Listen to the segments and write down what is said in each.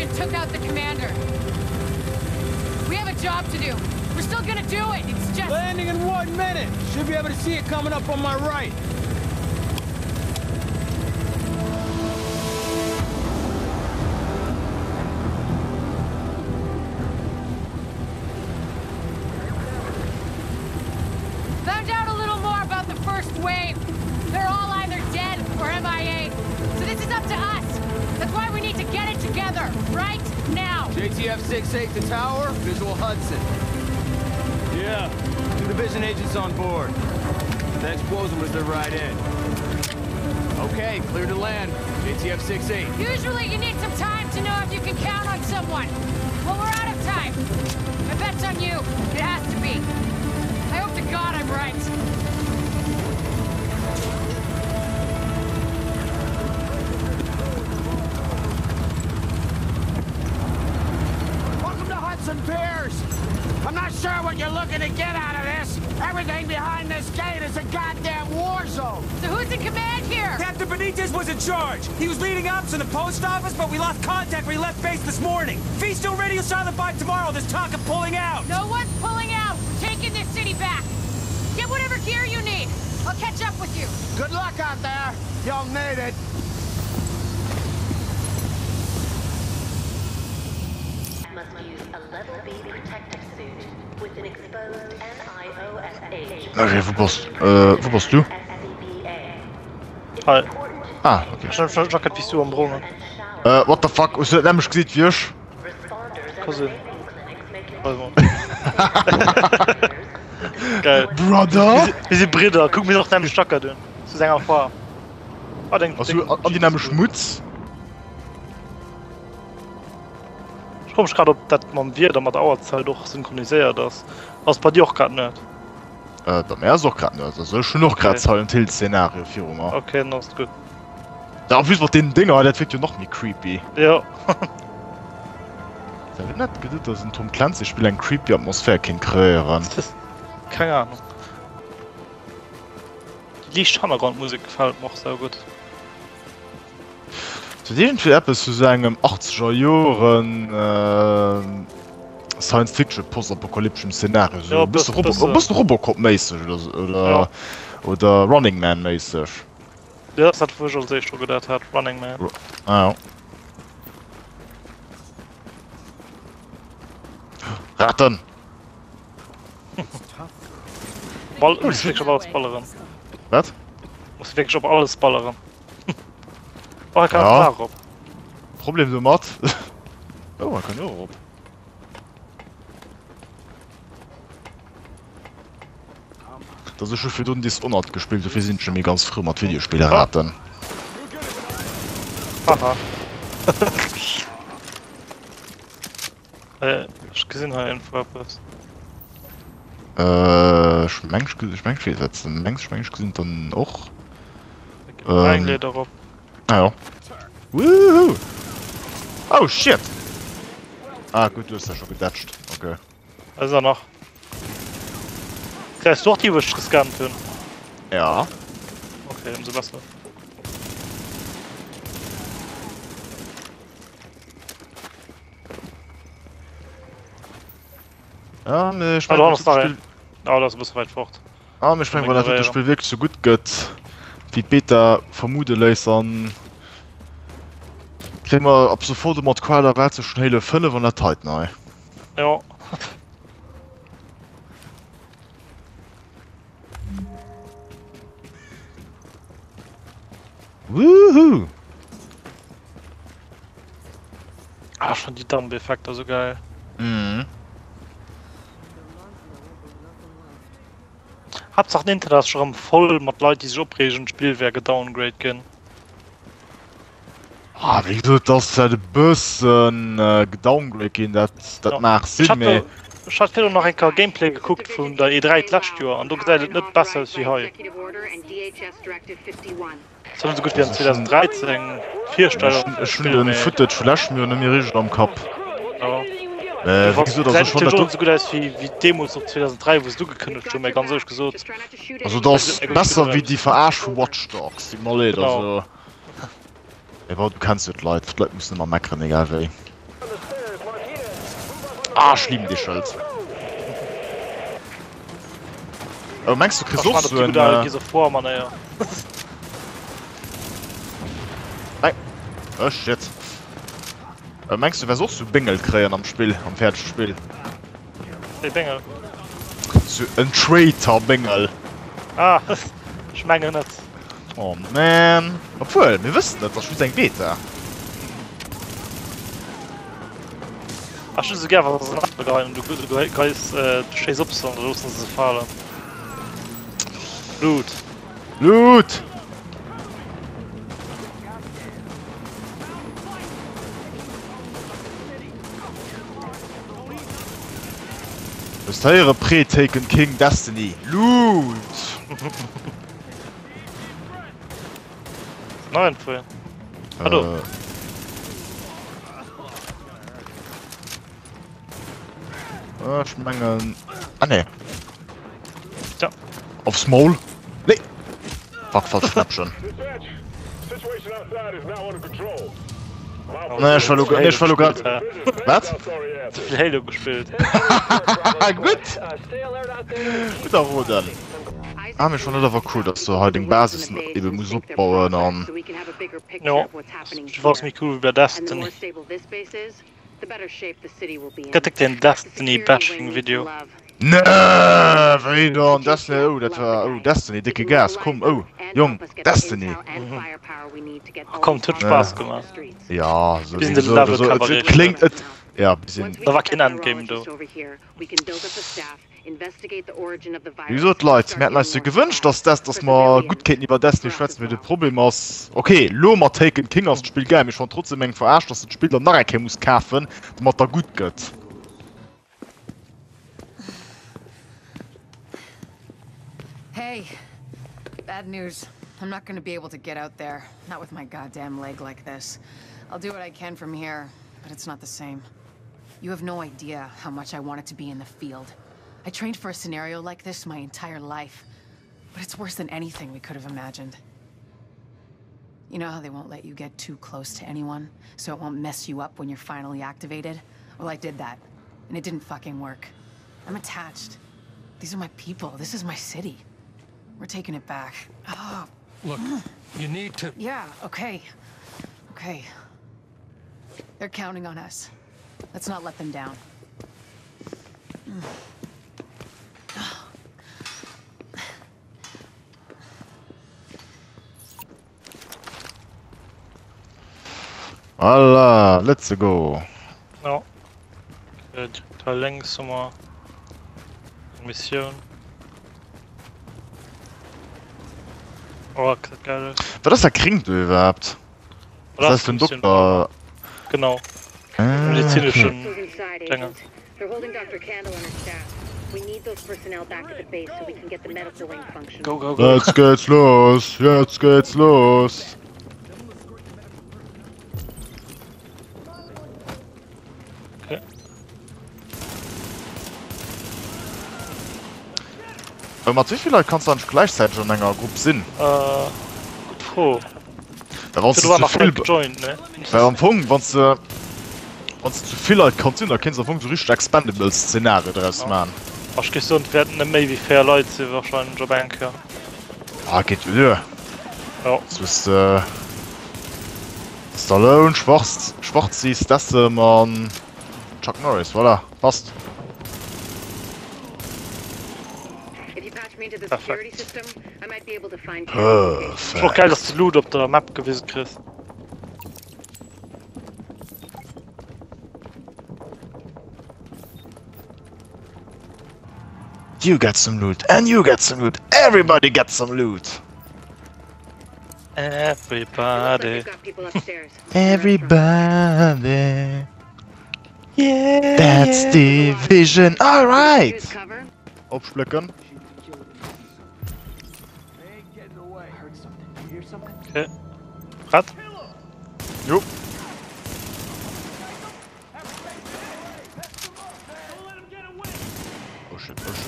Division took out the commander. We have a job to do. We're still gonna do it. It's just... Landing in one minute. Should be able to see it coming up on my right. Found out a little more about the first wave. They're all either dead or MIA. So this is up to us. That's why we need to get it together, right now. JTF 68 to tower, visual Hudson. Yeah, two division agents on board. That explosion was their ride in. Okay, clear to land. JTF 68. Usually you need some time to know if you can count on someone. Well, we're out of time. My bet's on you. It has to be. I hope to God I'm right. Welcome to Hudson Piers. I'm not sure what you're looking to get out of this. Everything behind this gate is a goddamn war zone. So who's in command here? Captain Benitez was in charge. He was leading ops in the post office, but we lost contact when he left base this morning. If he's still radio silent by tomorrow, there's talk of pulling out. No one's pulling out. We're taking this city back. Get whatever gear you need. I'll catch up with you. Good luck out there. You'll need it. Okay, wou bass, äh, wou bass du? Hei. Ah, okay. Ech ech ech wéi du am Brongen. Äh, what the fuck, hues du dat nämlech gesitt wéi ech? Ka sinn. Also. Geil. Brother! Mir si Bridder, kuck mir sinn och d'nämmlecht Jackett un. Zu senger Faarf. Ah, deng, Ass du an déi nämlech Mutz? Ech froe mech grad ob dat mam Wieder mat der Auerzäit och synchroniséiert ass. Ass bei dir och grad net? Äh, bei mär ass och grad net. Also ech hunn och grad Silent Hill Szenario viru mer. Okay, dann ass et gutt. Da en plus mat deenen Dénger, dat wierkt jo nach méi creepy. Jo. Ech hätt net geduet, dass en Tom Clancy Spill eng creepy Atmosphär kéint kreéieren. Keng Ahnung. Déi liicht Hannergrondmusek gefält mer och saugutt. Et huet iergendwéi eppes vu sou engem achtzeger Joren Science Fiction postapokalypteschem Szenario, sou e bësse Robo, e bëssen Robocop-méisseg oder sou, oder oder Running Man-méisseg. Jo, dat ass dat wou ech als éischt dru gedat hat, Running Man. Ah jo. Ratten! Ball, muss wierklech op alles balleren. Wat? Muss wierklech op alles balleren. Oh, kann ja. op. Problem domat. Oh, man kann jo op. Dat ech fir dunn Dishonored gespillt, dofir sinn ech méi ganz frou mat Videospiller raten. Haha. Äh, ech gesinn hei irgendwo eppes. Äh, ech meng, ech meng, ech weess wat s de mengs. Ech meng, ech gesinn et dann och. Ähm, Eng erop. Ah ja. Woohoo! Oh shit! Ah gutt, du hues da scho gedätscht. Okay. Da ist er nach. Geist du och déi, wou ech gescannt hunn? Ja. Okay, ëmsou besser. Ja, mee ech Ah, mengen, do ass dat nach Spill, een. Ah, dat ass e bësse wäit fort. ah, mee ech mengen, wann dat dote Spill wierklech sou gutt gëtt, wéi d'Beta vermude léisst, dann kréie mer ab sofort mat Qual der Wahl zwëschen Halo 5 an dat heiten hei. Jo. Woohoo! Ah, schon die Dampeffekter so geil. Mhm. Hauptsache den Internet ass schon erëm voll mat Leit, déi sech opreegen, d'Spill wär gedowngrade ginn. Ah, wéi gesot, et ass vläit e bëssen gedowngrade ginn, dat, dat mag sinn, mee. Ech hat virdrun nach eng Kéier Gameplay gekuckt vun der E3 d'lescht Joer an do gesäit et net besser aus wéi hei. Et ass net esou gutt wéi an 2013 d'Virstellung vum Ech hunn Spill, de mee. Footage vu leschtem Joer net méi richteg am Kapp. Jo. Mee wéi gesot, Gesäit also ech natierlech fannen och dat net esou gutt aus wéi wéi deemools och 2003, wou se et ugekënnegt hunn, mee ganz éierlech gesot. Also et ass besser wéi déi Veraarsch vu Watch Dogs, deet mer leed, Genau. also. Mee bon, du kenns jo d'Leit, d'Leit mussen ëmmer meckeren, egal wéi. Ah, ech liben dee Schëld. Oh, mengs du kriss och sou en. Gears of War Manéier. Nei. Oh shit. Mengs du wärs och sou Béngel kréien am Spill, am fäerdege Spill? Wéi Béngel? Sou en Traitor Béngel. Ah, ech mengen net. Oh man. Obwuel, mir wëssen net, ass just eng Beta. Ech hunn esou gär wa se nach geheien, du geis du schéiss op se an da loossen se se falen. Loot! Loot! Hues d'héiere Pre Taken King Destiny Loot! Nach en Feuer. Hallo. Äh. Ech mengen. Ah nee. Ja. Aufs Maul. Nee. Fuck, falsch Knäppchen. Nee, ech war lo, nee, ech war lo grad. Wat? Ze vill Halo gespillt. Gutt! Gutt erroden. Ah mee schon net awer cool dass du hei deng Basis eben muss opbauen an. Jo, ass méi cool wéi bei Destiny. Gëtt déck den Destiny Bashing Video. Nee wéi dann Destiny oh dat war oh Destiny décke Gas komm oh Jong Destiny. Ach komm et huet Spaass gemaach. Ja sou Bis de Level Cap erreecht kléngt et ja bis een. Da war keen Endgame do. Wéi gesot Leit, mir hätten eis jo gewënscht, dass des, dass mer gutt kéinten iwwer Destiny schwätzen, mee de Problem ass, ok, lo mat Taken King ass d'Spill gäil, mee ech fannen trotzdem eng Veraarsch, dass de d'Spill dann nach eng Kéier muss kafen, domat da gutt gëtt. Hey, bad news. I'm not gonna be able to get out there, not with my goddamn leg like this. I'll do what I can from here, but it's not the same. You have no idea how much I wanted to be in the field. I trained for a scenario like this my entire life. But it's worse than anything we could have imagined. You know how they won't let you get too close to anyone, so it won't mess you up when you're finally activated? Well, I did that, and it didn't fucking work. I'm attached. These are my people. This is my city. We're taking it back. Oh. Look, you need to... Yeah, okay. Okay. They're counting on us. Let's not let them down. Voilà, let's go. Ja. Äh, da längs hu mer eng Missioun. Oh, gesäit geil aus. Wat ass dat Gréngt do iwwerhaapt? Oder Das ist den Doktor. Genau. Ah, Medizinischen Dinge. Go, go, go. Jetzt geht's los, jetzt geht's los. Okay. Äh, mat wéi vill Leit kanns du eigentlich gläichzäiteg an enger Grupp sinn? Äh, gutt Fro. Well wann Du du war zu nach vill net gejoint, ne? Well am Fong, wann du wann du zu vill Leit kanns sinn, da kéints du am Fong sou richteg Expendables-Szenario draus Ja. man. Ach, ech géif soen, et wäerten net méi wéi 4 Leit sinn wahrscheinlech op eng Kéier. Ah, geet jo duer. Ja. Soss hues de Stallone, Schwarz, Schwarzi, Statham an Chuck Norris, voilà, passt. Perfekt. Ass och geil, dass de Loot op der Map gewisen kriss. You get some loot, and you get some loot, everybody gets some loot! Everybody. Everybody. Yeah. That's the vision. All right. Opsplécken. Okay. Prett? Jo. Oh shit, oh shit.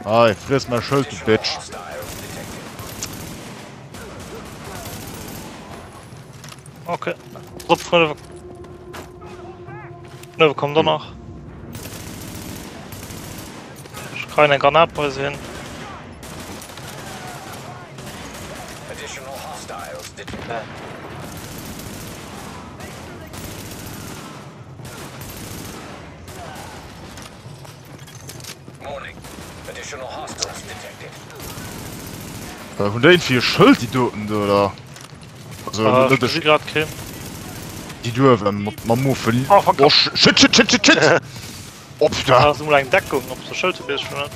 Hei, friess mäi Schëld, du Bitch. Okay. Drop Freunde. Vun uewe kommt och nach. Ech kreien eng Granat bei se hin. Hunn déi iergendwéi e Schëld, déi doten do, oder? Also, Ah, net ech gesi grad keen. Déi do uewen mat mam Muffel. Oh, fuck. Oh, shit, shit, shit, shit, shit! Oh, putain! Ah, ass emol eng Deckung op der Schëld, weess ech net.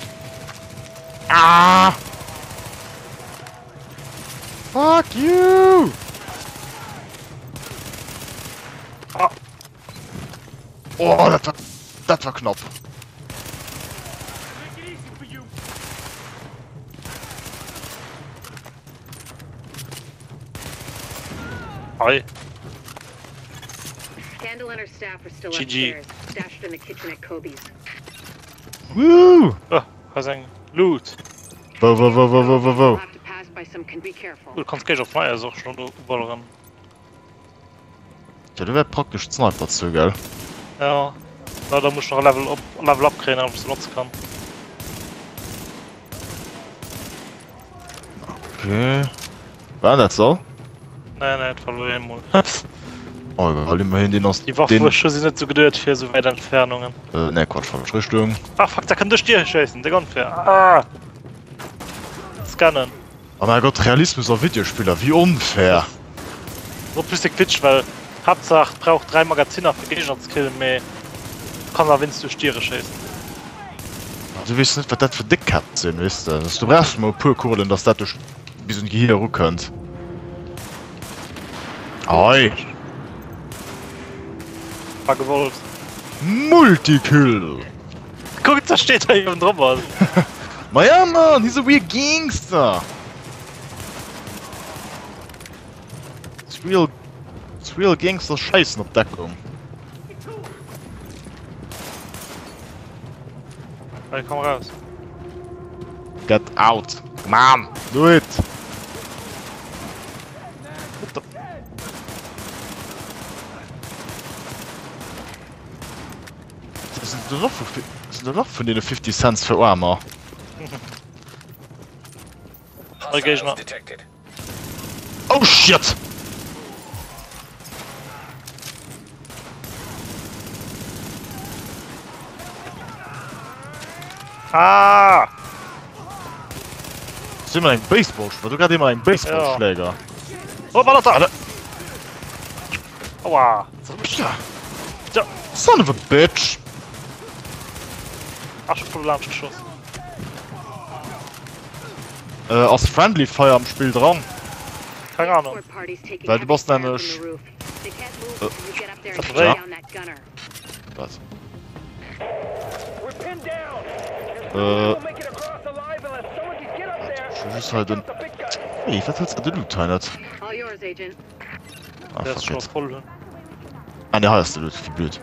Ah! Fuck you! Ah. Oh, dat war, dat war knapp. Hei. Kandel and her staff are still GG. upstairs, stashed in the kitchen at Kobe's. Woo! Oh, hei ass eng Loot. Wou, wou, wou, wou, wou, wou, wou? We'll have to pass by some can be careful. Du kanns Géigner op Flyers och schon uballeren. Ja, do wär praktesch d'Sniper zou, gell? Ja, leider muss ech nach e Level op, Level up kréien, damit ech se benotze kann. Okay. War dat so? Nee, nee, dat war lo eemol. Oh, egal, immerhin den ass Déi Waff, den. wou ech hu, sinn net sou geduet fir sou wäit Entfernungen. Äh, nee, Quatsch, falsch Richtung. Ah, fuck, da kann duerch d'Dier schéissen, déck onfair. Ah! Scannen. Oh mäi Gott, Realismus a Videospiller, wéi onfair! Ass och bësse glitch, well Haaptsaach et brauch 3 Magaziner fir Géigner ze killen, mee du kanns awer wéinst duerch d'Diere schéissen. Du weess net wat dat fir Déckkäpp sinn, weess de. Du brauchs mol e puer Kugelen, dass dat duerch bis un d'Gehir erukënnt. Ei! War gewollt. Multikill! Kuckt, da steet hei uewen drop ass. Ma ja Mann, he's a real gangster! It's real, it's real gangster scheissen op Deckung. Hey, komm raus. Get out! Come on! Do it! What the? Sinn der nach vu, sinn der nach vun deene 50 Cents fir Aarmer? Hei Géigner. Oh shit! Ah! Si mat engem Baseball, war do grad ee mat engem Baseballschläger? Oh, war dat da? Aua! Ja. Son of a bitch! Ach, schon voll laanscht geschoss. Äh, ass Friendly Fire am Spill dran? Keng Ahnung. Well du bass nämlech. Äh, ja. Wat? Äh. Ech hu just hei den. Hey, wat huet de Loot hei net? Ah, Der ist fuck schon it. voll. ne? Ah ne, hei ass de Loot, wéi blöd.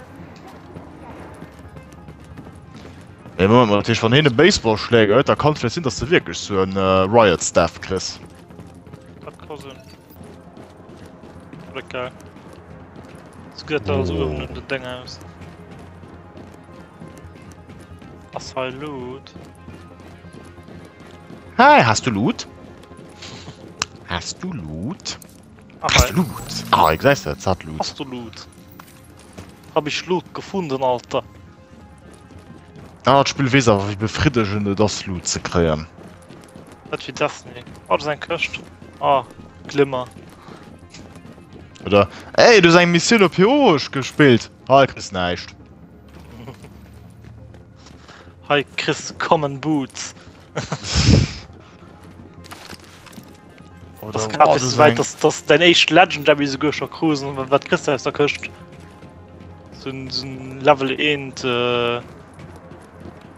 Mee Moment mol, dat heescht wann heen e Baseballschläger huet, da kann et vläicht sinn, dass de wierklech sou en Riot Staff kriss. Dat ka sinn. Oder geil. So gesäit dat also uewen un den Deng aus. Ass hei Loot? Hi, hast du Loot? Hast du Loot? Ach, Hast hei. du Loot? Ah, gesäis de, et hat Loot. Hast du Loot? Hab ich Loot gefunden, Alter. Ah, d'Spill weess awer wéi befriddegend et ass Loot ze kréien. Wat fir Destiny? Oh, dat ass eng Këscht. Ah, Glimmer. Oder, ey, du hues eng Missioun op Heroesch gespillt, hei kriss näischt. Hei kriss de Common Boots. Oder, Das grad oh, bis das so weit, eng... dass, dass dein éischt Legendary souguer scho krus an wat kriss du aus der Këscht? So en, so en Level 1 äh,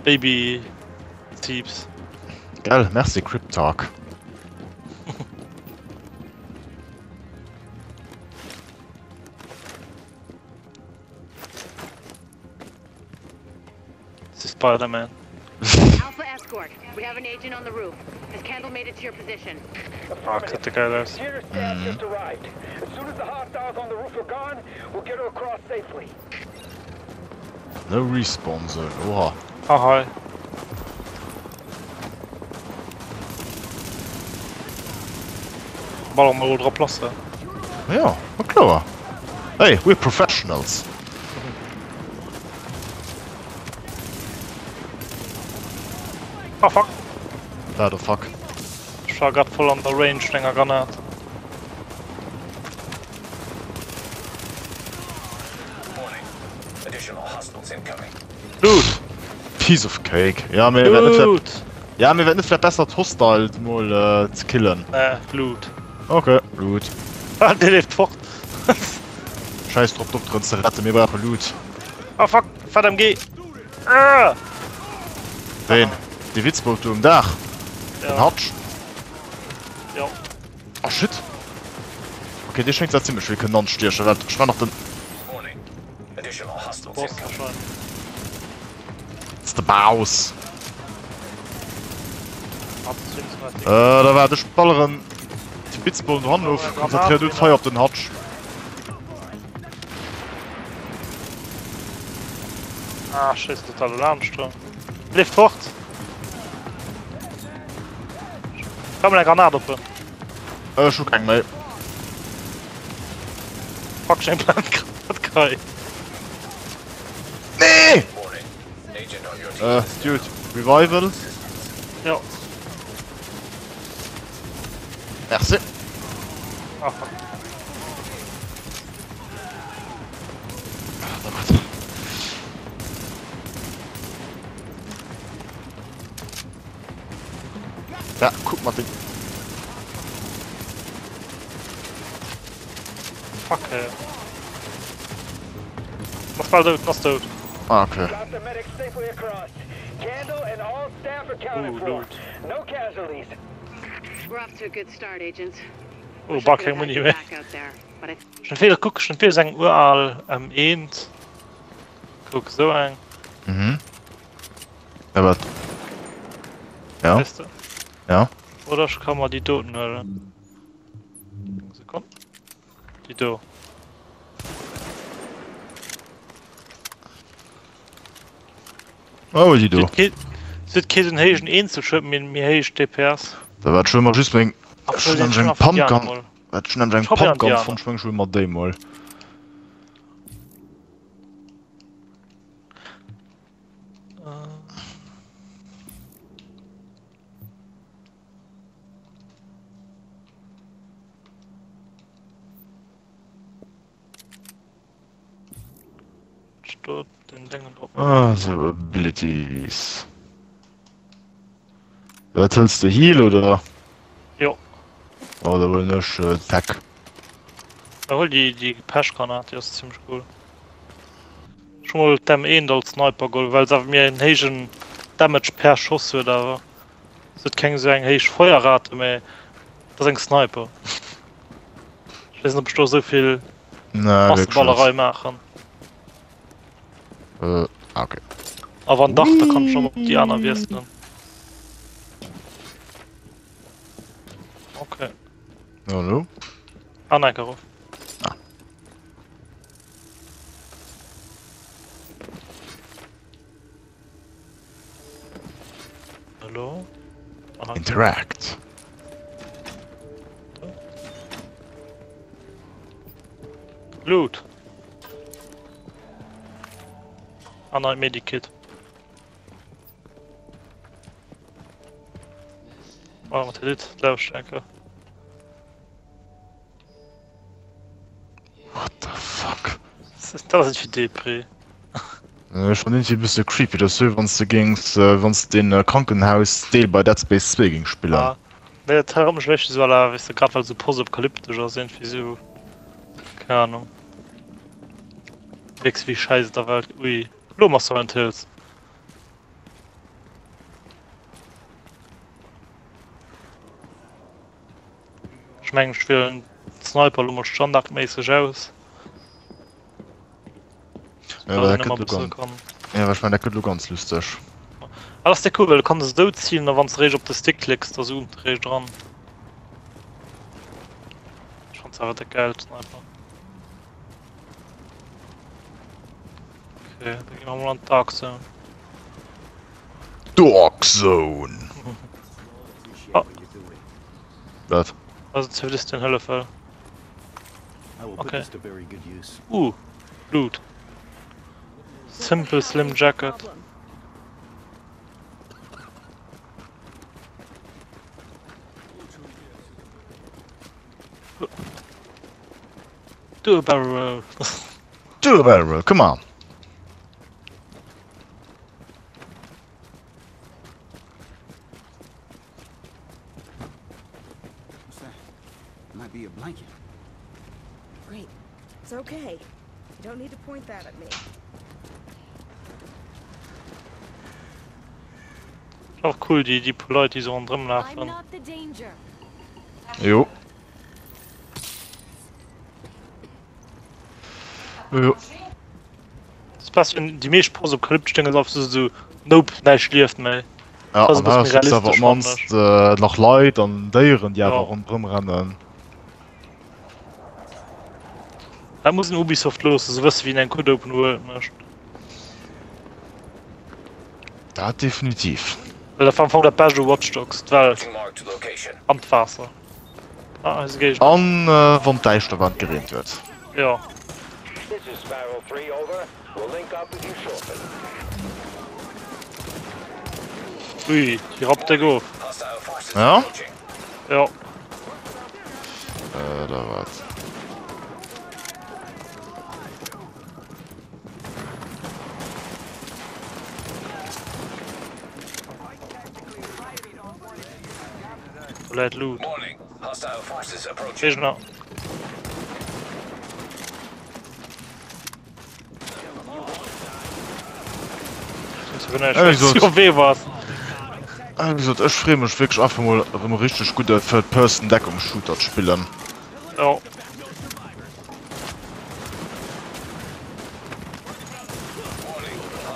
Baby Teeps. Gell, merci Cryptark. Spider-Man. Alpha escort, we have an agent on the roof. Has Kandel made it to your position? Ah, gesäit de geil aus. Mhm. No respawn zone, oha. Ah hei. Ballere mer elo drop lass, he? Jo, ma kloer. Hey, we're professionals. Ah fuck. Wat, oh fuck? Ech war grad voll an der Range vun enger Granat. Loot! Piece of cake. Ja, mee wär net Loot! Ja, mee wär net vläicht besser d'Hostile mol ze killen? Nee, Loot. Okay, Loot. Ah, dee leeft fort. Scheiß drop Dokteren ze retten, mir brauche Loot. Oh fuck, fat MG! Ah! Ween? Dee Witzbold do um Daach? Den Ja. Hutch? Jo. Oh shit! Okay, dee schéngt sech zimmlech vill kënnen anstiechen, well ech war nach den. Boss wahrscheinlech. It's the Boss! Äh, da waart, ech balleren déi Blitzbollen dohannen of. Konzentréier du d'Feier op den Hutch. Ah, schéissen total laanscht do. Leeft fort! Komm, eng Granat op en. Ech hu keng méi. Fuck, ech eng Blendgranat kei. Nee! Äh, dude, Revival. Jo. Merci. Ah, fuck. Da, kuck mal den. Fuck, ey. Ass bal dout, ass dout. Ah, okay. Ooh, loot. Oh, Oh, bal keng Muni méi. Schon vill, kuck, schon vill eng ural M1. Kuck, sou eng. Mhm. Ja, wat? Ja. Weess de? Ja. Oder ech ka mer déi doten huelen. Eng Sekonn. Déi do. Oh, déi do. Se huet kee sou en héijen Eenzelschued, mee méi héich DPS. Da wat, ech huele mer just meng, ech hunn nämlech eng Pumpgun, wat, ech hunn nämlech eng Pumpgun fonnt, ech meng ech huele mer déi mol. Ah, so Abilities. Wat hëls de Heal oder? Jo. Oh, da huelen ech äh, Tech. Da hol déi déi Pechgranat, déi ass zimmlech cool. Ech hu mol d'M1 als Sniper geholl, well se awer méi en héijen Damage per Schoss huet awer. Se huet keng esou eng héich Feuerrate, mä et ass eng Sniper. Ech weess net, ob ech do esou vill Masseballerei maachen. Äh, ah, okay. A wann dach, da kann ech och op déi aner wiesselen. Okay. Hallo? Ah, nein, erof. Ah. Hallo? Aha. Interact. Loot. Ah nein, Medikit. Oh, wat dit? Lautstärke. What the fuck? Dat ass fir Depri. Ech fannen iergendwéi e bësse creepy, dat ass wéi wann s de géings, wann s de den Krankenhaus-Deel bei Dead Space 2 géings spillen. Ah, nee, dat erënnert mech wierklech esou à la, weess de, grad well et esou postapokalyptesch ass, iergendwéi esou, keng Ahnung. Wierks wéi Schäiss der Welt, ui, lo machs du Silent Hills. Ech mengen ech wielen Sniper lo mol standardméisseg aus. Ja, dat gëtt lo ganz, ja, ech mengen dat gëtt lo ganz lusteg. Ah, dat ass der cool, well du kanns esou zielen a wann s de réischt op de Stick klicks, da zoomt e réischt eran. Ech fand se awer déck geil, d'Sniper. Okay, da gi mer mol an d'Dark Zone. Dark Zone! Oh. Wat? Also Zivilisten hëllefe. Okay. Uh, Blut. Simple Slim Jacket. Do a barrel roll. Do a barrel roll, come on. What's that? Might be a blanket. Great. It's okay. You don't need to point that at me. Och cool déi déi puer Leit déi sou ronderëm lafen. Jo. Jo. Sebastian, déi meescht postapokalyptesch Dénger ass sou nope, näischt lieft méi. Ja, Das an ass e hei bësse méi ass awer op realistesch, fannen d'mannst ech. äh, nach Leit an Déieren, déi awer Ja. ronderëm rennen. Dat muss een Ubisoft loossen, se wësse wéi een eng gutt Open World mécht. Dat definitiv. Well dat war am Fong dat bescht u Watch Dogs, d'Welt an d'Waasser. Ah, eise Géigner. An äh, wann d'Däischter war an et gereent huet. Jo. Ui, déi rappt déck of. Ja? Jo. Äh, da wat. Do läit Loot. Géigner. Wéi gesot, ech freeë mech wierklech einfach mol erëm e richteg gudde Third-Person-Deckungsshooter ze spillen. Jo.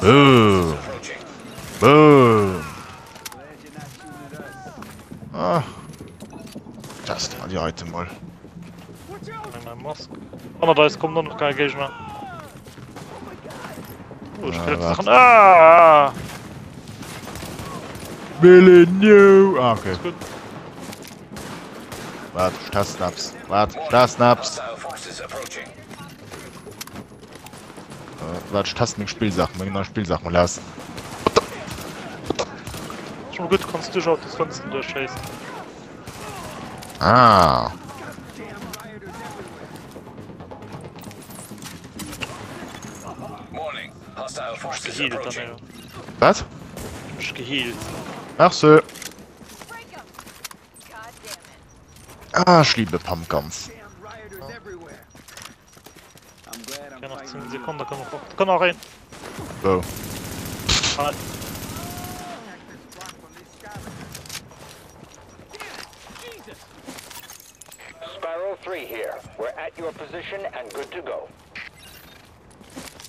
Boom. Boom. Ah. Teste mer déi heite mol. Mask. Hannert eis kommen och nach geil Géigner. Oh, ich will Sachen. Ah! Millennium! Ah, okay. Wart, ich teste eppes. Wart, ich testen eppes. Äh, wart, ich teste meng Spillsaachen, meng nei Spillsaachen mol aus. Schon gutt, kannst du duerch Autosfënsteren duerchschéissen. Ah. Wat? Mech geheelt. Merci. Ah, ich liebe Pumpguns. Okay, nach 10 Sekunden, da kann noch, da kann noch ein. Wou? Ah. Sparrow 3 here. We're at your position and good to go.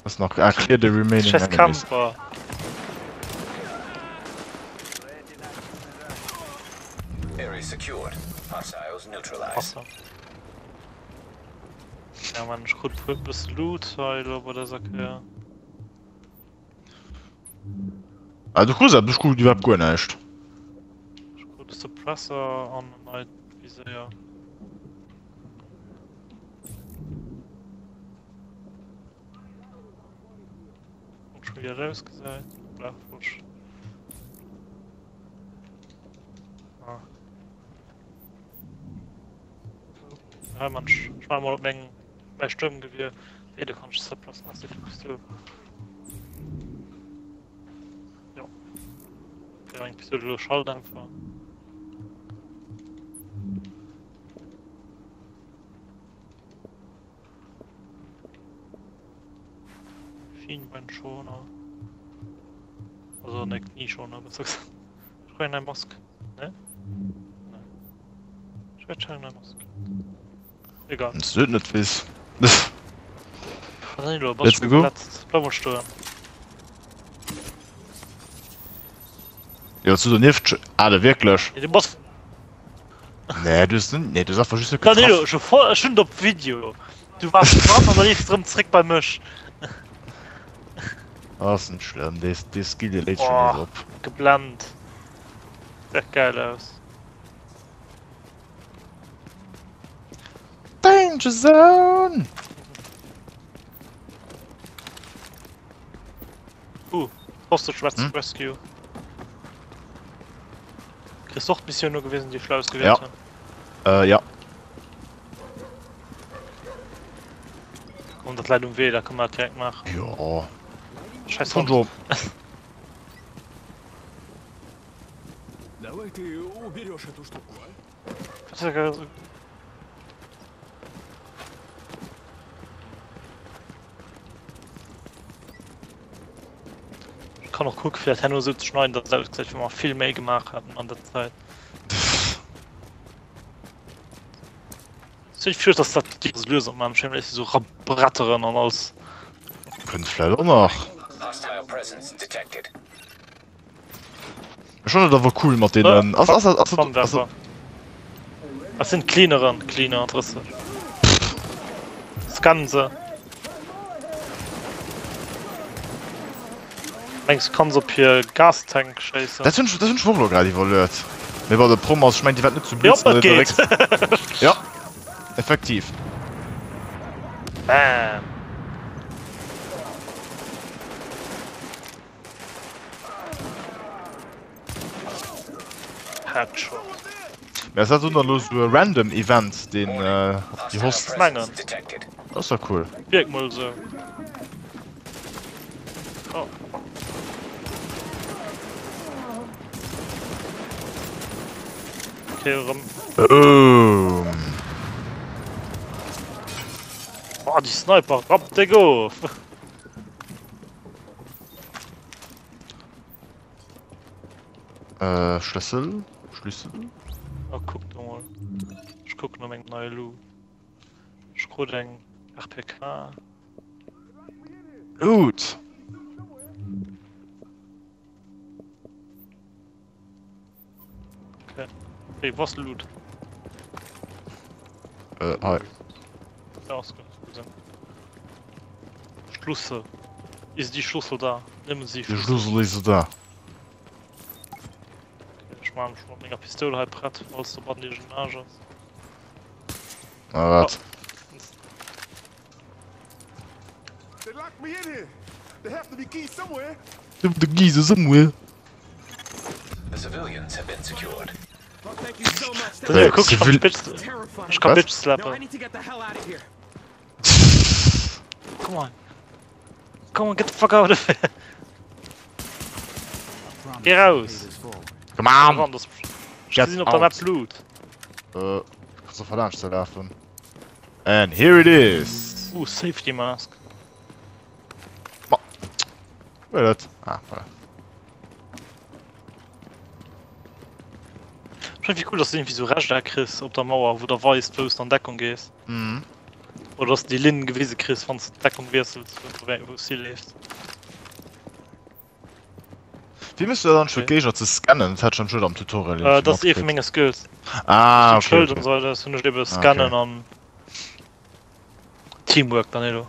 Ass nach ah, clear the remaining Scheiß enemies. Camper. Area secured. Hostiles neutralized. Wasser. Ja man, ech krut e bësse Loot hei elo bei dëser Kéier. Ah, du krus eppes? Ech krut iwwerhaapt guer näischt. Ech krut e Suppressor an en neit Viséier. Kuck mol wéi dat ausgesäit. Bla, wurscht. Ah. Ja, man, ech ech mol op meng mäi Sturmgewier. Nee, do kann ech Suppress ass déi Pistol. Jo. Ja, eng Pistol elo Schalldämpfer. Schienbeinschoner. Also ne Knieschoner besser gesagt. Ech kréien eng Mask. Ne? Ne. Ech wär schon eng Mask. Egal. Wann s du et net weess. Danilo, bass Let's du go. verletzt? Bleib mol stoen. Jo, zu donieft. Ah, wierklech? Nee, du bass. Nee, du hues net. Nee, du hues einfach just net Danilo, getraff. ech hu voll, ech hunn et op Video. Du waars dran an da leefs de rëm zréck bei mech. Ass net schlëmm, dee dee Skill dee léit schon nees Oh, op. geblend. Gesäit geil aus. Danger Zone! Uh, Hostage Res Hm? Rescue. Kriss och d'Missioun ugewisen, déi ech lo Ja. ausgewielt hunn? Äh, ja. Komm, dat läit um Wee, da kënne mer dat direkt maachen. Jo. Scheiß Fand Hond. jo. Давай ты уберешь эту штуку, а? Ich kann och kucken, fir dat herno esou ze schneiden, datt et ausgesäit, wéi wa mer vill méi gemaach hätten an der Zäit. Ech fürcht, dass dat déi lues op meinem Schirm ist, so rabretteren an alles. Kënnt vläit och nach. Ech fannen et awer cool mat deenen. Ass ass ass ass ass Das sind Cleaneren, Cleaner 30. Scannen se. Mengs du kanns op hir Gastank schéissen? Dat hunn ech dat hunn ech och elo grad iwwerluet. Mee bon de Problem ass, ech mengen déi wäert net zu Jo, blöd sinn et geet! Ja, effektiv. Bam! Headshot. Mee ass dat dann elo sou e random Event deen déi Host? Ech mengen. Dat ass ja cool. Wierkt mol sou. Oh. Okay, erëm. Boom. Oh, déi Sniper rappt déck of. Äh, Schlëssel? Schlüssel? Oh, kuck du mol. Ech kucken no mengem neie Loot. Ech krut eng RPK. Loot! Okay. Hey, was Loot? Äh, hei. Ja, ass gut. Schlussel. Is die Schlussel da? Nimmen Sie Die Schlussel is da. Okay, ech maache mech mat menger Pistoul hei prett, falls do bannen iergend en Aarsch ass. Na wat? They locked me in here. There have to be keys somewhere. The keys are somewhere. The civilians have been secured. Daniel, kuck, ech kann Bitch, ech kann Bitch slappen. Come on. Come on, get the fuck out of here. Geh raus. Come on. Ech gesinn op der Map Blut. Äh, kannst du verlaanscht ze lafen. And here it is. Uh, Safety Mask. Ma. Wéi dat? Ah, voilà. Schon wie cool, dass du irgendwie so Rechteck kriss op der Mauer, wou der weist, wou du an Deckung gees. Mhm. Oder dass du déi Linn gewise kriss, wann du d'Deckung wiessels, wou du hileefs. Wéi mëss du dat dann fir d'Géigner ze scannen? Dat hat ech anscheinend am Tutorial irgendwie Dat ass ee vu menge Skills. Ah, okay. Schëld und so weiter, das hunn ech eben scannen an Teamwork, Danilo.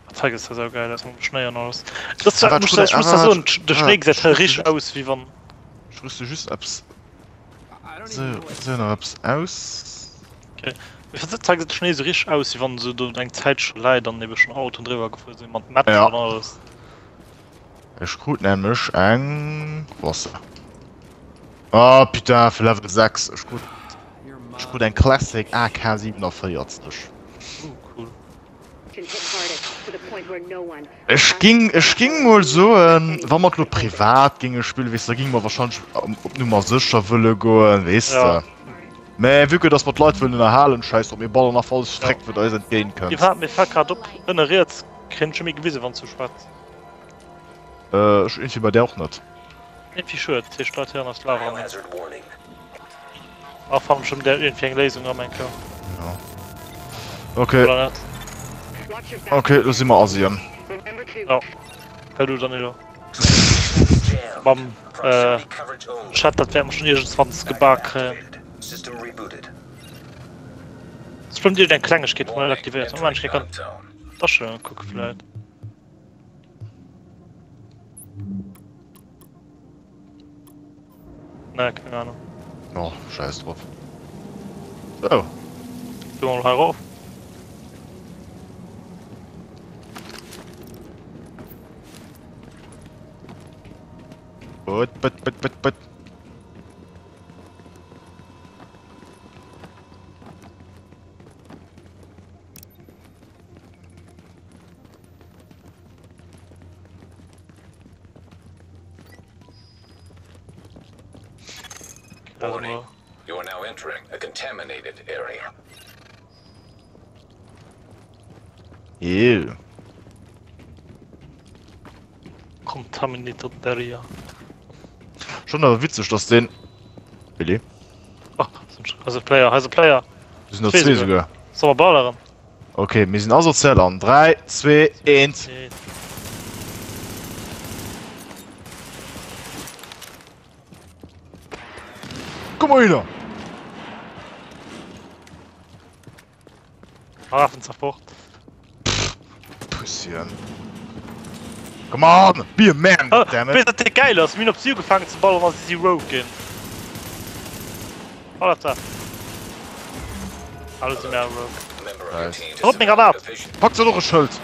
Dat hei gesäit sau geil aus mam Schnéi an alles. Dat Ah, wat, muss ech muss da soen, de Schnéi gesäit hei richteg aus wéi wann. Ech rüste just eppes. Sou, sou nach eppes aus. Okay. Ech fand dat hei gesäit de Schnéi sou richteg aus wéi wann sou do eng Zäit scho läit an ebe schonn Autoen driwwer gefuer sinn mat Mätsch Ja. an alles. Ech krut nämlech eng Wasse. Ah putain, fir Level 6. Ech krut ech krut eng Classic AK 47. Ooh, cool. Ech ging ech ging mol soen, wa mer et lo privat ginge spillen, weess de, da ginge mer wahrscheinlech op Nummer sécher wëlle goen, weess de. Ja. Mä vue que dass mer d'Leit wëllen ënnerhalen, schäiss drop, mir ballern einfach alles Ja. Dreck wat eis entgéint Mir kënnt. war mir fält grad op, ënne riets kréien ech méi gewisen, wann s du schwätz. Äh, ech iergendwéi bei där och net. Iergendwéi schued, dat heescht d'Leit héieren eis lawer net. A fannen schon der iergendwéi eng Léisung erëm eng Kéier. Ja. Okay. Oder net? Okay, lo si mer Asien. Ja. Well du Danilo. Mam äh, Chat, dat wäerte mer schon iergendswann gebak kréien. Ass bestimmt iergendeng Klengegkeet, wou mer net aktivéiert hunn. Moment, ech kann. D'Astellunge kucke vläit. Nee, keng Ahnung. Oh, scheiß drop. So. Du mal hei rauf. But, but, but, but, but. Warning. You are now entering a contaminated area. Ew. Contaminated area. Schon awer witzeg, dass den Billy. Oh, hei ass e Player, hei ass e Player. Do sinn der zwee souguer. Soll mer balleren? Ok, mir sinn asozial an 3, 2, 1. Komm mol hinner! Hafen zerfort. Pussien. Come on! Be a man, ah, damn it! Weess wat dee geil ass? Mir hunn op si ugefaangen ze balleren a si si rogue ginn. Ballert se. Alle si mer rogue. Nice. Drop meng Granat! Pack se och e Schëld!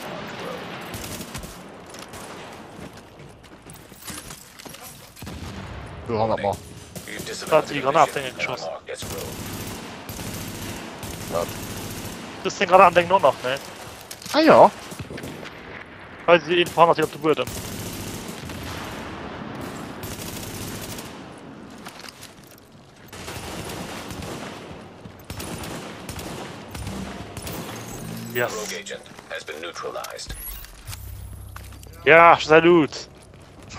Do hannert mer. Wat déi Granat dénge geschoss. Wat? Du hues deng Granat déngen och nach, ne? Ah ja. Hei si een hannert dir op de Buedem. Yes. Ja, salut!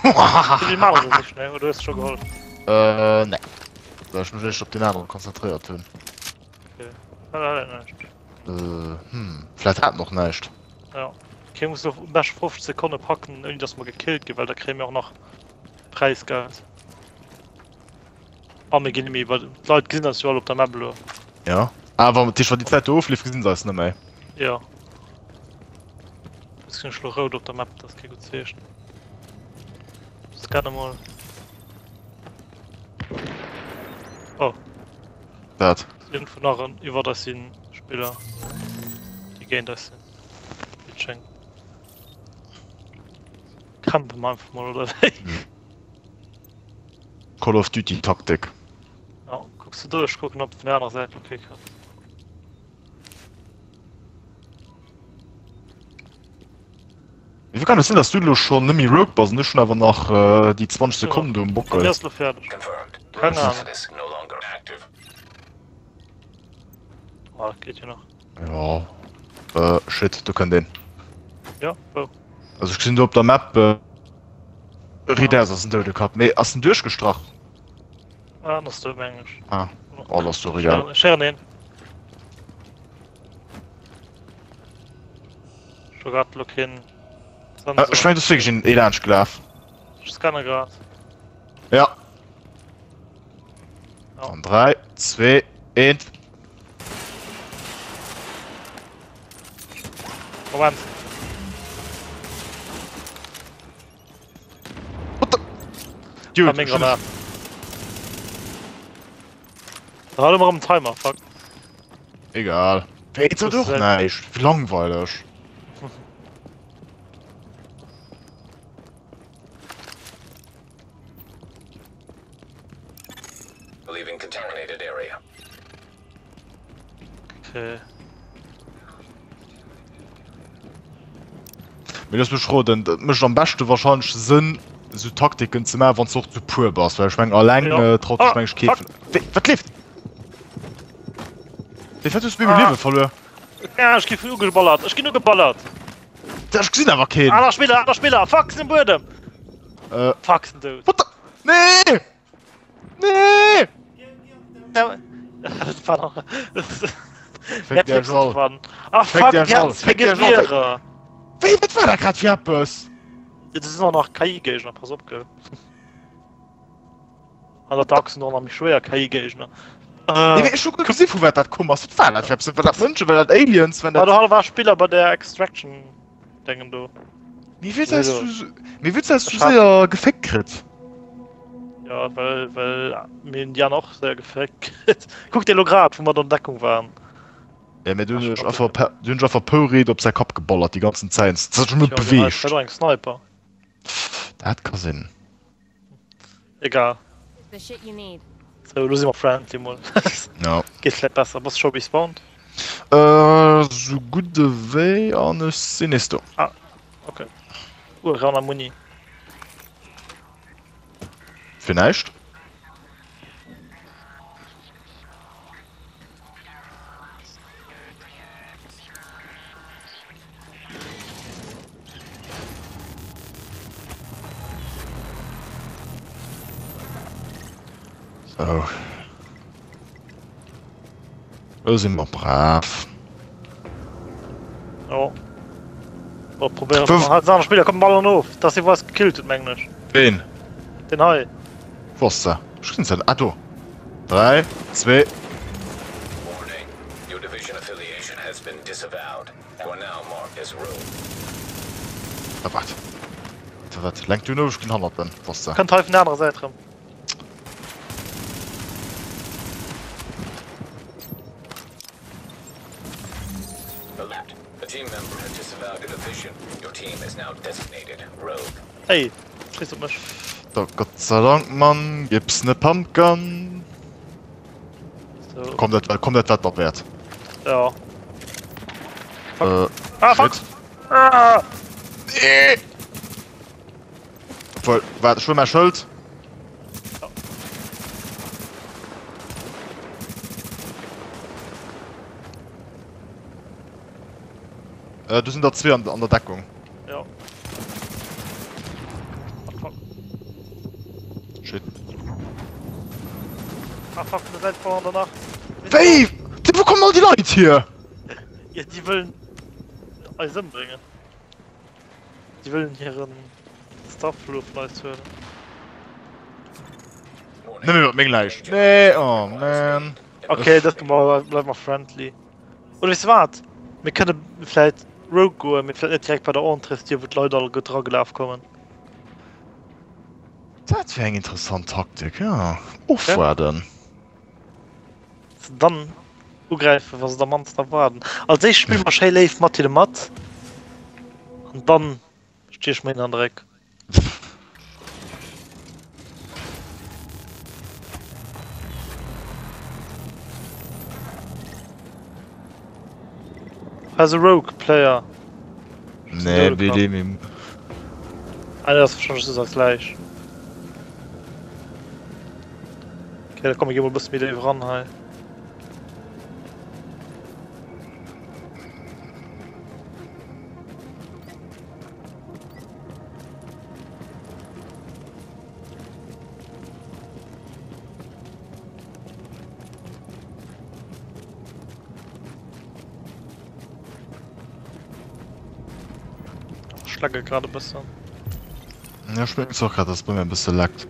Wie machen se sech, ne? Oder hues du scho geholl? Äh, ne. Well ech mech éischter op den aneren konzentréiert hunn. Okay. Ah, da hat en näischt. Äh, hm, vläit hat en och näischt. Ja. Okay, muss lo am beschten 50 Sekonne packen, ouni dass mer gekillt ginn, well da kréie mir och nach Präisgeld. A mir ginn net méi iwwer. D'Leit gesinn eis jo all op der Map elo. Ja. Ah, wann dat heescht, wann déi Zäit do ofleeft, gesinn se eis net méi. Jo. Jetzt gesinn ech lo rout op der Map, dat ass kee gutt Zeechen. Scanne mol. Oh. Wat? Iergendwou nach en iwwert eis si Spiller, déi géint eis sinn, wéi et schéngt. Campe mer einfach mol, oder wéi? Call of Duty Taktik. Ja, kucks du do, ech kucken op vun der anerer Säit nach kee kënnt. Wéi kann et sinn, dass du elo schonn net méi Rogue bass an ech hunn awer nach déi 20 Sekonnen do um Bockel? Bei mir ass elo fäerdeg. Keng Ahnung. Ah, dat geet jo nach. Jo. Äh, shit, do kënnt een. Jo, wou? Also ech gesinn do op der Map. Riders ass en Doudekapp, mee ass en duerchgestrach? Ah, en ass dout, mengen ech. Ah, oh, ass doch egal. Ech héieren een. Ech hu grad lo keen Sensor. Ech mengen, do ass wierklech een ee laanscht gelaf. Ech scanne grad. Ja. An 3, 2, 1. Moment. What the? Dude, meng Granat. Da hat ëmmer am Timer, fuck. Egal. Wéi et och näischt. Wéi langweileg. Leaving contaminated area. Okay. Mee looss mech roden, et mécht am beschte wahrscheinlech Sënn esou Taktiken ze maachen, wann s de och zu puer bass, well ech mengen alleng Ja. traut sech Ah, meng ech kee fuck. vun. Wéi, wat leeft? Wéi, wat hues du op eemol Ah. Liewe verluer? Ja, ech gi vun ugeballert, ech ginn ugeballert! Ech gesinn awer keen! Aner Spiller, aner Spiller! Fuck, sinn um Buedem! Äh. Fuck, sinn dout. What the? Nee! Nee! Dat war nach. Fick dech all. Ah, Fick fuck, dech die all. hatten Fick dech all. Gewehre. Wéi, wat war dat grad fir eppes? Ja, das sind auch nach KI-Gegner, pass op, gell. An der Dark sind auch nach méi schwéier KI-Gegner. Nee, Äh, mee ech hu guer gesi vu wat dat komm ass. Wat war dat fir eppes? War dat Mënschen, war dat Aliens, waren ah, dat. do war Spiller bei der Extraction. Dengen do. Mee wéi s du mee wéi s du séier geféckt kritt? Ja well well mir hunn déi aner och séier geféckt kritt. Kuck dir elo grad wou mer do an Deckung waren. Ja mee du hunn ech einfach per du hunn ech einfach pourried op säi Kapp geballert déi ganzen Zäit. Dat huet sech net beweegt. Dat war eng Sniper. Dat ka sinn. Egal. The shit you need. Sou, lo si mer friendly mol. Ja. Geet vläit besser. Bass scho respawned? Äh, sou gutt ewéi an ech sinn nees do. Ah, okay. Uh, ran a Muni. Fir näischt. So. Lo si mer brav. Jo. Oh, probéieren. Wo- Ah, den Spiller kommt ballern of. Das si was gekillt huet, mengen ech. Ween? Den hei. Wo ass se? Ech gesinn se net. Ah, do. 3, 2. Warning, your division affiliation has been disavowed. You are now marked as rogue. Ah, wat? Wat, wat? Lenk du no, ech ginn hannert en. Wo ass se? Kënnt hei vun der anerer Säit rëm. Alert, a team member has disavowed your division. Your team is now designated rogue. Hey, schéiss op mech. Da Gott sei Dank, Mann, gib's ne Pumpgun. So. Komm, dat, komm, dat war derwäert. Ja. Fuck. Äh, ah, fuck. shit. Ah! Nee. Obwohl, warte, ich hol mein Schild. Äh, du sind da zwee an, an der Deckung. Ja. Ah, fuck. Shit. Ah, fuck, vun der Säit voran danach. Wéi? Wou kommen all déi Leit hier? Ja, déi wëllen eis ëmbréngen. Déi wëllen hiren Stuff elo vun eis huelen. Nëmme iwwer meng Läich. Nee, oh man. Okay, dat bleiwe mer friendly. Oder weess de wat? Mir kënne vläit rogue goen, mee vläit net direkt bei der Entréesdier, wou d'Leit alleguer dragelaf kommen. Dat wär eng interessant Taktik, jo. Ofwaarden. Se dann ugräifen, wa se et am mannsten erwaarden. Als éischt spille mer schéi léif mat hinne mat an dann stieche mer hinnen an de Réck. Hei ass e Rogue Player. Nee, BD, mir. Ah, dat ass wahrscheinlech just als Läich. Okay, da komm, mir gi mol e bësse méi déif eran hei. Ech lagge grad e bëssen. Ja, ech mierken och grad, dass et bei mir e bësse laggt.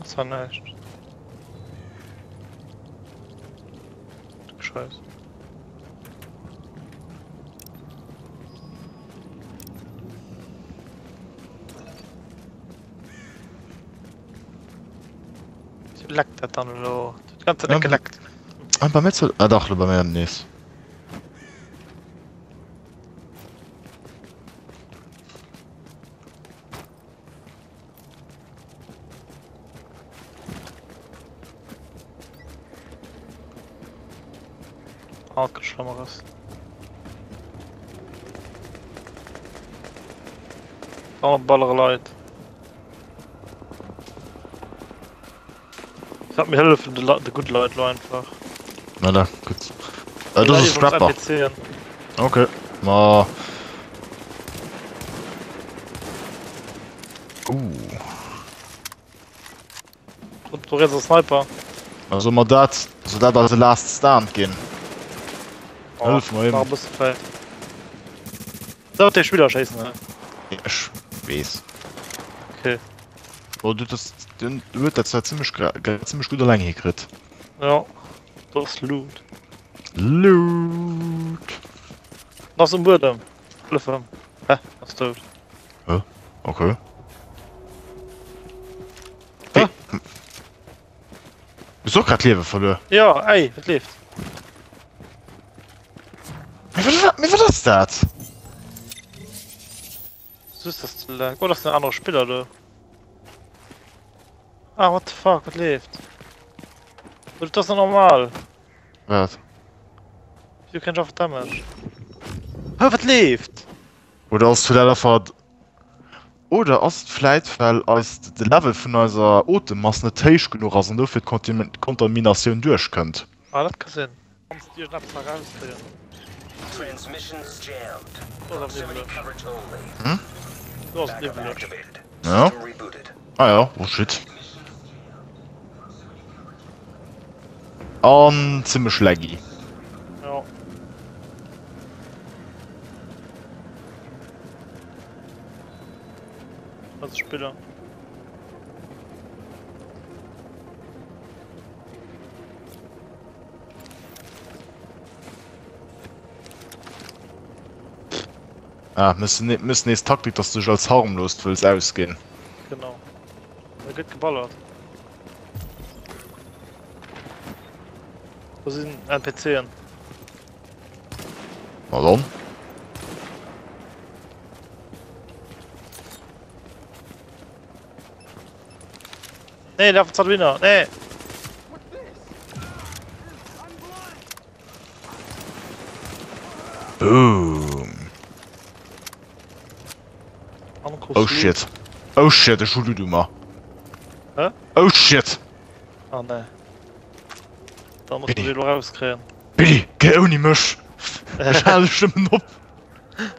Ass war näischt. Scheiß. Leckt dat dann elo? Dat ganze net geleckt. Ah, bei mir zu, ah dach, lo bei mir nees. Ah, gëtt Schlëmmeres. Oh, ballere Leit. Ich sag mir hëllefen de, de gutt Leit lo einfach. Na da, gutt. Äh, das ist Scrapper. Okay, ma. Uh. Do riets ass Sniper. Also ma dat, soll dat eise Last Stand ginn? Oh, Hëllef mer nach eben. e bësse vläicht. Soll op dee Spiller schéissen, hä? Ech weess. Okay. Oh, du das, den huet dat zwar zimmlech gra, grad zimmlech gutt eleng hikritt. Ja, do ass Loot. Loot! Ass um Buedem. Hëllef em. Hä? Ass dout. Hä? Okay. Hä? Hues och grad Liewe verluer? Jo, ey, et leeft. Mee wat ass dat? Just dass de lag. Oh, dat ass en anere Spiller do. Ah, what the fuck, wat leeft? Oh, dat ass net normal. Wat? Wieso kenn ech einfach Damage? Hä, wat leeft? Oder ass vläit einfach. Oder ass et vläit well eist de Level vun eiser Otemmass net héich genuch ass an dofir d'Kontaminatioun duerchkënnt? Ah, dat ka sinn. Kanns de iergendeppes nach rauskréien? Do ass awer niwweleg. Hm? Do ass et niwweleg. Ja. Ah ja, oh shit. An zimmlech laggy. Ja. Also Spiller. Ah, mëss mëss nees Taktik, dass du dech als harmlost wëlls ausginn. Genau. Da gëtt geballert. Do sinn NPCen. Na dann. Nee, lafen zerwinner. Nee. Boom. Oh shit. Oh shit, ech hu Loot u mer. Hä? Oh shit. Ah nee. Da muss man se lo rauskréien. Billy, géi ouni mech. Ech hale dech nëmmen op.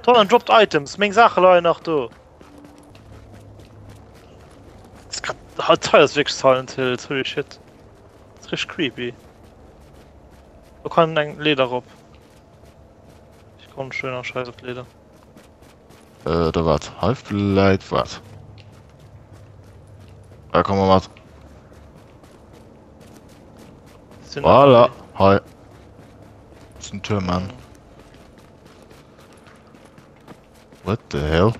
Tonnen dropped items, meng Saache leien nach do. Dat hei ass wierklech Silent Hills, holy shit. Dat ass richteg creepy. Do kann eng Leeder rop. Ech konnt schön a scheiß op d'Leeder. Äh, da wat? Hei vläit wat? Da komm mal mat. Voilà, hei. Das ist ein Türmann. What the hell?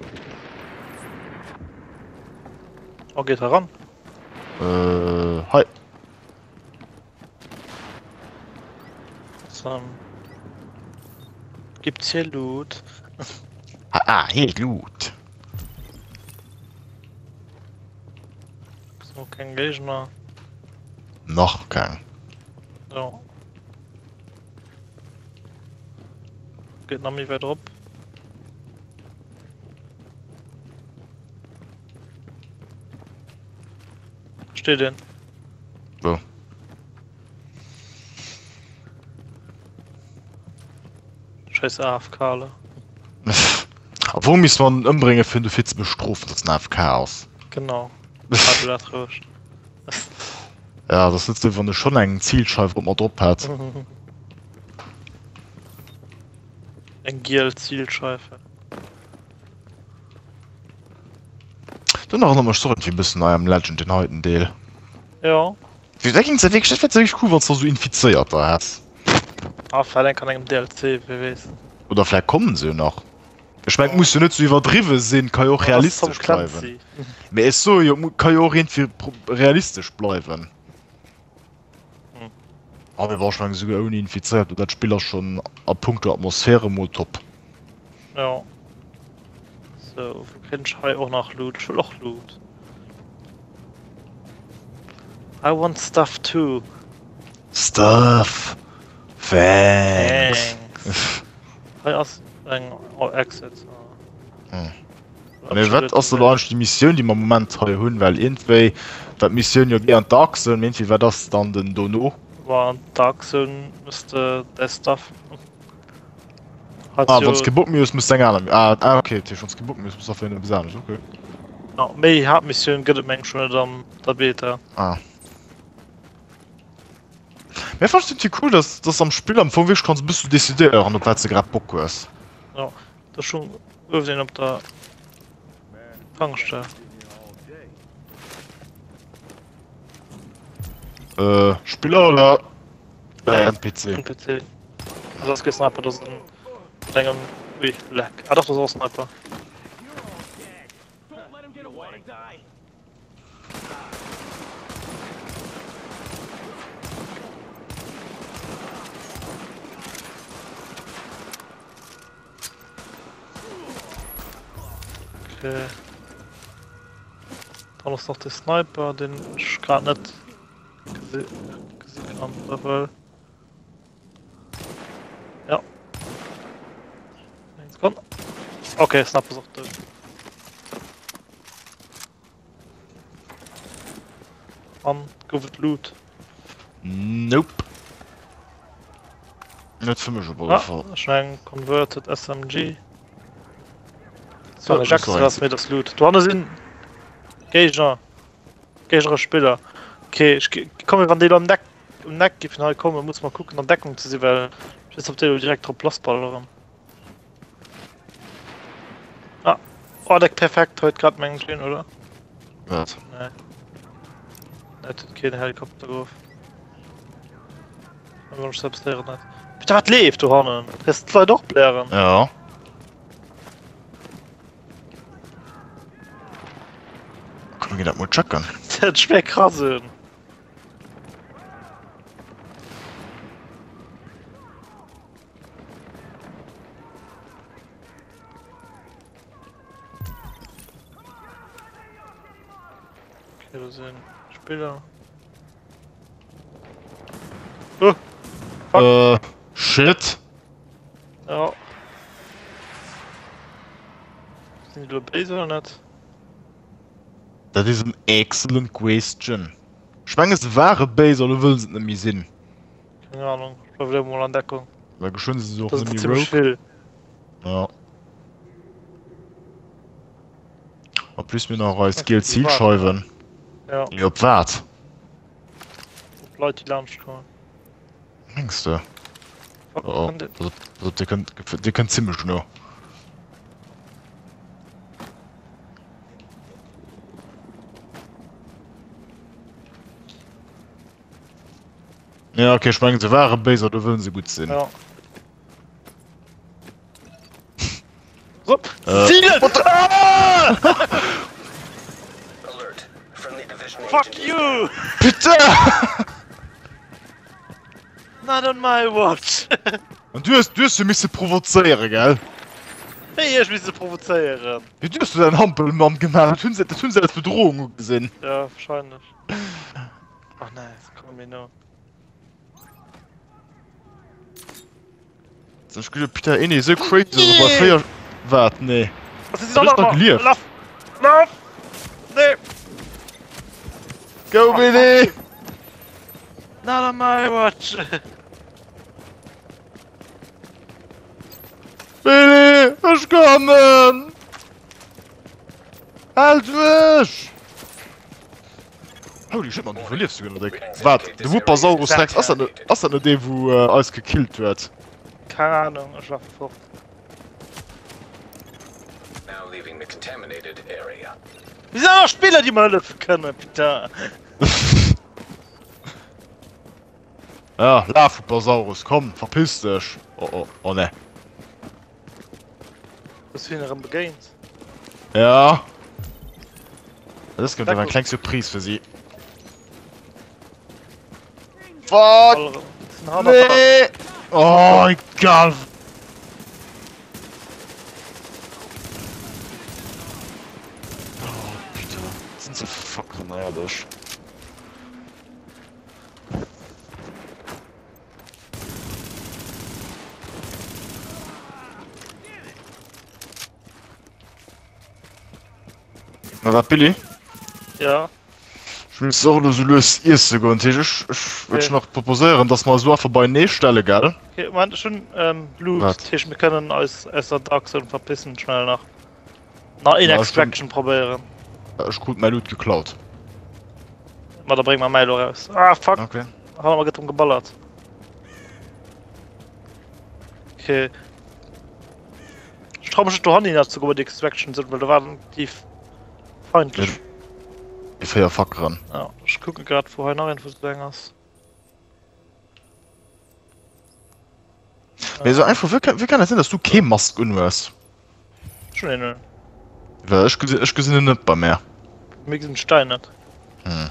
Oh, geht heran. Äh, hi. So. Gibt's hier Loot? Ah, ah hier Loot. Ist noch kein Gegner. Nach kein. Ja. Geht nach méi wäit erop. Steet een. Wou? Scheiß AFKler. Obwohl misst man en ëmbréngen fir en dofir ze bestrofen, dass en AFK ass. Genau. Hal du dat roueg. Ja, dat ass net sou, wann ech schonn eng Zilscheif op mer drop hätt. Eng giel Zilscheife. Dann erënnert mech och irgendwie e bëssen I Am Legend, deen heiten Deel. Jo. Wéi dat ging wierklech, dat wär wierklech cool, wann s de sou Infizéierter häss. Ah, vläit enk an engem DLC, wie weess. Oder vläit kommen se jo nach. Ech mengen, et muss jo net sou iwwerdriwwe sinn, ka jo och realistesch bleiwen. Mee ech soe jo, et ka jo och iergendwéi realistesch bleiwen. Ah mee bon, ech mengen esouguer ouni Infizéierten, dat Spill ass schonn a punkto Atmosphäre mol top. Jo. Sou, wou kréien ech hei och nach Loot? Ech wëll och Loot. I want stuff too. Stuff! Thanks! Thanks! Hei ass eng Exit. Hm. Mee wat ass elo eigentlech déi Missioun, déi mer am Moment hei hunn? Well iergendwéi war d'Missioun jo géi an d'Dark Zone, mee iergendwéi wat ass dann den dono? Ma an d'Dark Zone muss de däi Stuff. Ah, wann s kee Bock méi hues, muss de eng aner. Ah, ah okay, dat heescht wann s kee Bock méi hues, muss de einfach eppes anescht, okay. Ja, méi Haaptmissioun gëtt et meng ech scho net an der Beta. Ah. Mee fannen ech iergendwéi cool, dass dass am Spill am Fong wierklech kanns e bëssen decidéieren, op wat s de grad Bock hues. Jo. Da schon uewen een op der Tankstell. Äh, Spiller oder äh, NPC? NPC. Dat ass kee Sniper, dat ass en mat engem, ui, leck. Ah dach, dat ass och Sniper. Okay. Dann ass nach de Sniper, den ech grad net gesi gesi kann, oder wëll. Ja. Eng Sekonn. Okay, Sniper ass och dout. An gouf et Loot? Nope. Net fir mech op alle Ah, Fall. ech hunn eng Converted SMG. So, Zwar net extra, ass mee das Loot. Do hanne sinn Géigner. Géigneresch Spiller. Okay, ech komm wann déi lo am Deck um Neck giffen hei kommen, muss mer kucken an Deckung ze sinn, well ech weess net ob déi lo direkt drop lassballeren. Ah, oh, deck perfekt huet grad meng Gin, oder? Wat? Nee. Nee, huet keen Helikopter geruff. Wann ech selbst léieren net. Bitte wat leeft do hannen? Kriss d'Leit och blären? Ja. Komm, mir ginn dat mol checken. Dat schwer krass un. Okay, do sinn Spiller. Oh, fuck. Äh, shit. Ja. Sinn déi lo béis oder net? Dat is an excellent question. Ech menge se ware béis a lo wëlle se et net méi sinn. Keng Ahnung, ech bleiwen elo mol an Deckung. Well geschwënn si se och Das net ist méi ziemlich rogue. vill. Ja. En plus mir nach eis giel Okay, déi warten. Zielscheiwen. Ja, Jo, op wat? op Leit déi laanscht kommen. Mengs de? Fuck, Oh, oh. kann de- Pass op, pass op, dir kënnt, dir kënnt zimmlech no. Ja, okay, ech mengen se ware béis, a do wëllen se gutt sinn. Ja. So, Äh. Zielen! Ah! Alert. Friendly division Fuck agent is you! Putain! Not on my watch! An du hues, du hues jo misse provozéieren, gell? Wéi ech misse provozéieren? Wéi du hues du däin Hampelmann gemaach, dat hunn se, dat hunn se als Bedrohung ugesinn. Ja, wahrscheinlech. Ach nee, se komme mir no. Ech geduet, Putain, een esou crazy, dass er bei 4... Wat? Nee. Was ist Du bist doch gelieft. Lauf! Lauf! Nee! Go, Billy! Not on my watch! Billy, ech kommen! Hal duerch! Holy shit, man, du iwwerliefs souguer nach déck. Wat? De Wuppersaurus Rex, ass dat net, ass dat net dee wou eis gekillt huet? Keng Ahnung, ech lafe fort. Now leaving the contaminated area. Wéi sinn aner Spiller déi mer hëllefe kënnen, putain! Ja, laf Wuppersaurus, komm, verpiss dech! Oh oh, oh ne. Hues du hien erëm begéint? Ja. Dës gëtt awer eng kleng Surprise fir si. Fuck! Nee! Oh, egal! Oh, putain. Sinn se fucking nerdig. Na wat Billy? Ja. Ech muss och elo sou lues iesse goen, dat heescht ech ech wëll Okay. nach proposéieren, dass mer eis elo einfach beienee stelle, gell? Okay, Moment, ech hunn ähm, Loot, Wat? dat heescht mir kënnen eis aus der Dark Zone verpissen schnell nach. Nach een Ja, ech hunn Extraction probéieren. ech krut mäi Loot geklaut. Ma da bréng mer mäi elo raus. Ah fuck! Okay. Hanner mer gëtt rëm geballert. Okay. Ech trau mech net dohannen hinner ze goen bei déi Extraction Zone, well do waren déi feindlech. Déi 4 Fackeren. Ja, ech kucke grad wou hei nach een vu sou eng ass. Mee esou einfach, wéi kann, wéi kann dat sinn, dass du kee Mask unhues? Ech hunn een un. Well ech gesinn, ech gesinn en net bei mär. Mir gesinn d'Stein net. Hm.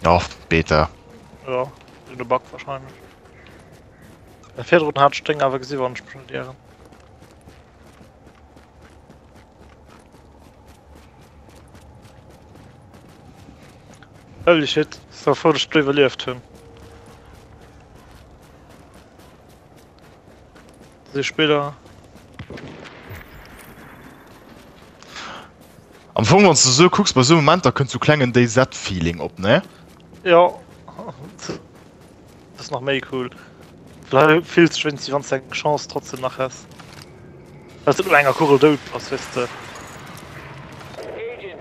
Ja, Beta. Ja, sinn de Bug wahrscheinlech. Well virdrun hat ech deng awer gesi wann ech mech net ieren. Holy shit, sou frou dass ech do iwwerlieft hunn. Si Spiller. Am Fong wann s de sou kucks, bei sou Momenter kënnt sou klengen DayZ-Feeling op, ne? Jo, dat ass nach méi cool. Well hei fills dech wéinst wéi wann s de eng Chance trotzdem nach häss. Well s de net no enger Kugel dout bass, weess de.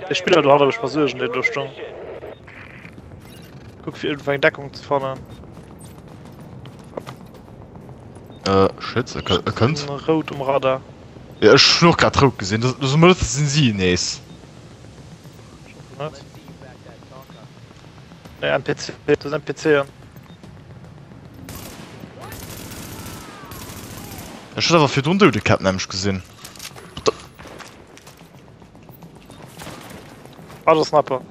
Dee Spiller do hat awer ech mer Suergen, deen do stoung. Kuck fir iergendwou eng Deckung ze fannen. Äh, shit, e e kënnt. Rout um Radar. Ja, ech hunn och grad rout gesinn. Das, das, das sinn si nees. Net. Nee, NPC, das sind NPCen. Ech hat awer virdrun Doudekäpp nämlech gesinn. Ah, das Sniper.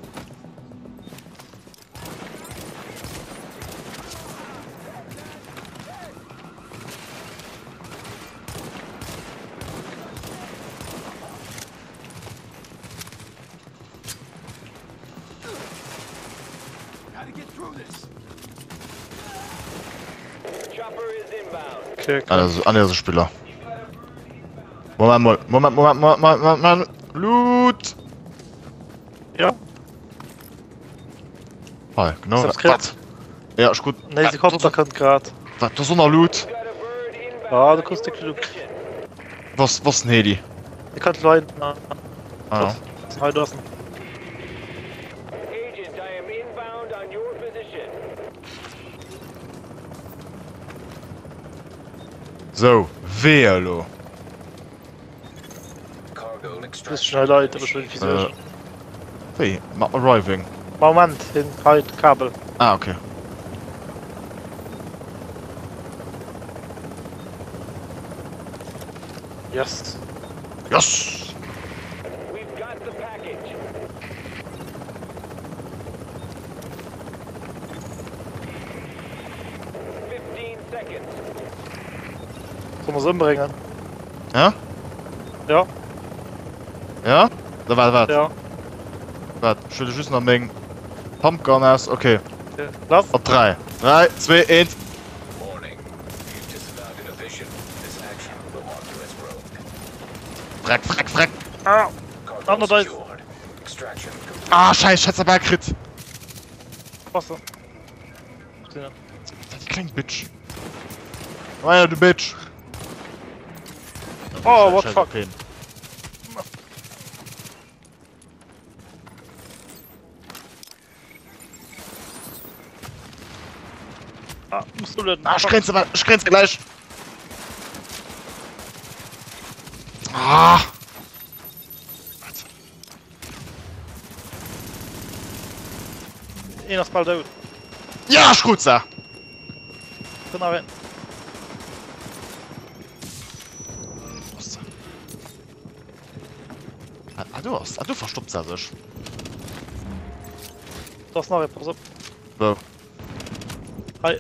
Okay, ah, das ist, ah, nee, das ist Spieler. Moment mal, Moment, Moment, Moment, Moment, Moment, Loot! Ja. Hei, genau. Wat? Ja, ech krut. Nee, Helikopter kënnt grad. Wat, do ass och nach Loot? Ah, du kriss déck Loot. Was, was den Heli? Dir kënnt lo hinten an. Ah, ja. Hei, do ass en. Sou, wee elo? Wéi? Ma arriving. Moment, hin hei de Kabel. Ah, okay. Yes. Yes! Soll mer se ëmbréngen? Ja? Ja. Ja? Da waart, waart. Ja. Waart, ech huele just nach meng Pumpgun aus. Okay. Okay. Lass. Op 3. 3, 2, 1. Freck, freck, freck. Ah! Hannert eis. Ah, scheiß, ich hätt's dabei gekritt. Wasser. Die kleng Bitch. Oh ja, du Bitch. Oh, what the fuck? Ah, musst du Ah, ich grenze, ich grenze gleich. Ah. Een ass bal dout. Ja, ech krut se! Komm nach een. Ah, do ass, ah, do verstoppt se sech. Do ass nach ee, pass op. Wou? Hei.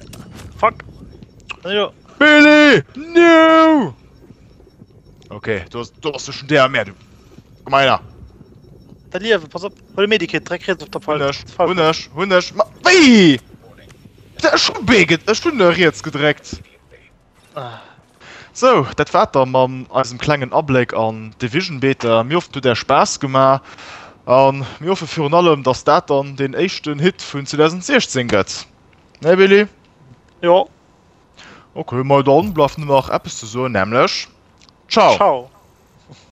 Fuck! Jo. Billy! No! Okay, du hast, du hast schon der mehr, du. Komm mal her. Da liewen, pass op. Hol e Medikit, dréck riets op der Pfeil. Hunn ech, hunn ech, hunn ech. Ma wéi? Ech hu B ged, ech hunn riets gedréckt. Ah. Sou, dat war et da mam eisem klengen Abléck an d'Division Beta. Mir hoffen et huet Är Spaass gemaach an mir hoffe virun allem, dass dat dann deen éischten Hit vun 2016 gëtt. Ne Billy? Jo. Ok, ma dann bleift nëmmen nach eppes ze soen, nämlech Ciao! Ciao!